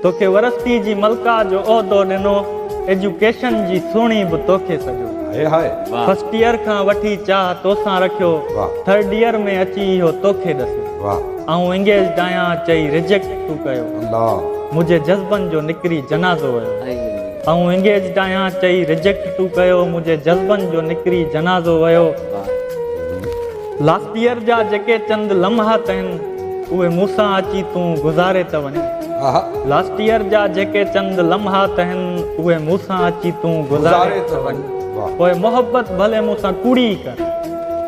توکي ورسٽي جي ملڪه جو عهدو ڏنو، ايجوڪيشن جي سهڻي به توکي سڏيو. High high. فرسٽ ايئر کان وٺي چاهه توسان رکيو، ٿرڊ ايئر ۾ اچي اهو توکي ڏسيو. آئون انگيجڊ آهيان چئي ريجيڪٽ تو ڪيو. منهنجي جذبن جو نڪري جنازو ويو. آئون انگيجڊ آهيان چئي ريجيڪٽ تو ڪيو، منهنجي جذبن جو نڪري جنازو ويو. لاسٽ ايئر جا جيڪي چند لمحات آهن. اهي مون سان اچي تون گذاري ته وڃ. لاسٽ ايئر جا جيڪي چند لمحات آهن اهي مون سان اچي تون گذاري ته وڃ. پوء محبت ڀلي مون سان ڪوڙي ئي ڪر.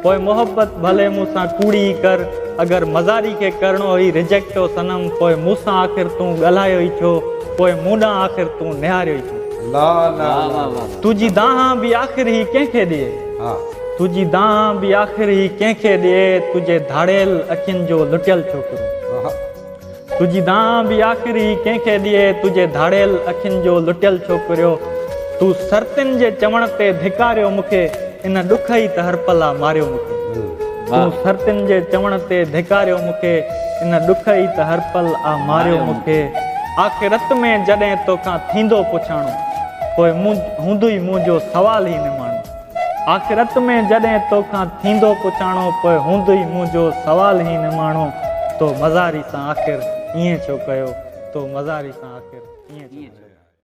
پوء محبت ڀلي مون سان ڪوڙي ئي ڪر. اگر مزاري کي ڪرڻو هئي ريجيڪٽ او صنم پوء مون سان آخر تون ڳالهايو ئي ڇو پوء مون ڏانهن آخر تون نهاريو ئي ڇو. تنهنجي دانهن به آخر هي ڪنهن کي ڏئي. تنهنجي دانهن به آخر هي ڪنهن کي ڏئي تنهنجي ڌاڙيل اکين جو لٽيل ڇوڪرو. تنهنجي دانهن به آخر هي ڪنهن کي ڏئي تنهنجي ڌاڙيل اکين جو لٽيل ڇوڪريو. تو سرتين جي چوڻ تي ڌڪاريو مون کي ان ڏک ئي ته هر پل آ ماريو مون کي. تون سرتين جي چوڻ تي ڌڪاريو مون کي ان ڏک ئي ته هر پل آ ماريو مون کي. آخرت ۾ جڏهن توکان ٿيندو پڇاڻو پوء هوندوئي منهنجو سوال هي نماڻو. آخرت ۾ جڏهن توکان ٿيندو پڇاڻو پوء هوندوئي منهنجو سوال هي نماڻو تو مزاري سان آخر ائين ڇو ڪيو تو مزاري سان آخر.